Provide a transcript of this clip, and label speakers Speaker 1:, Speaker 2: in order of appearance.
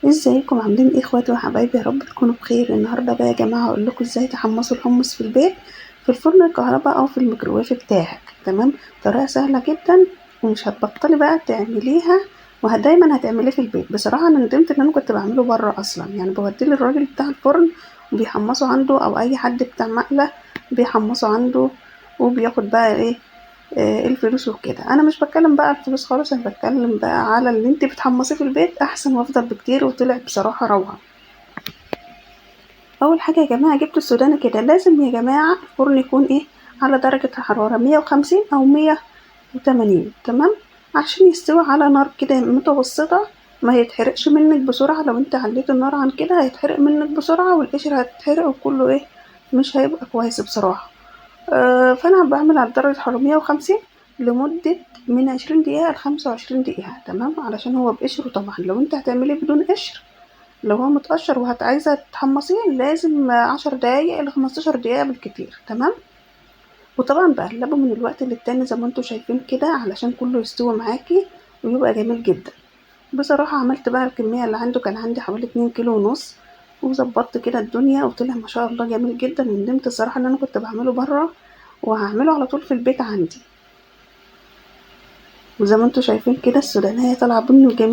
Speaker 1: ازيكم عاملين ايه اخواتي وحبايبي؟ يا رب تكونوا بخير. النهارده بقى يا جماعة هقول لكم ازاي تحمصوا الحمص في البيت في الفرن الكهرباء او في الميكروويف بتاعك. تمام، طريقه سهلة جدا ومش هتبطلي بقى تعمليها، ودايما هتعمليه في البيت. بصراحة انا ندمت ان انا كنت بعمله بره اصلا، يعني بوديه للراجل بتاع الفرن وبيحمصه عنده، او اي حد بتاع مقلة بيحمصه عنده وبياخد بقى ايه الفلوس وكده. انا مش بتكلم بقى على الفلوس خالص، انا بتكلم بقى على اللي انت بتحمصيه في البيت احسن وافضل بكتير، وطلع بصراحة روعه. اول حاجة يا جماعة جبت السوداني كده، لازم يا جماعة الفرن يكون ايه على درجه حرارة 150 او 180، تمام، عشان يستوي على نار كده متوسطه، ما يتحرقش منك بسرعة. لو انت عليت النار عن كده هيتحرق منك بسرعة، والقشر هتتحرق وكله ايه مش هيبقى كويس بصراحة. فانا بعمل على درجه حرارة 150 لمدة من 20 دقيقة ل25 دقيقة، تمام، علشان هو بقشره طبعا. لو انت هتعمليه بدون قشر، لو هو متقشر وهتعايزه تحمصيه لازم 10 دقايق ل15 دقيقة بالكتير، تمام. وطبعا بقلبه من الوقت للتاني زي ما انتوا شايفين كده علشان كله يستوي معاكي ويبقى جميل جدا. بصراحة عملت بقى الكمية اللي عنده، كان عندي حوالي 2.5 كيلو، وظبطت كده الدنيا وطلع ما شاء الله جميل جدا. وندمت الصراحة ان انا كنت بعمله بره، وهعمله على طول في البيت عندي. وزي ما انتوا شايفين كده السودانية طالعة بني وجميل.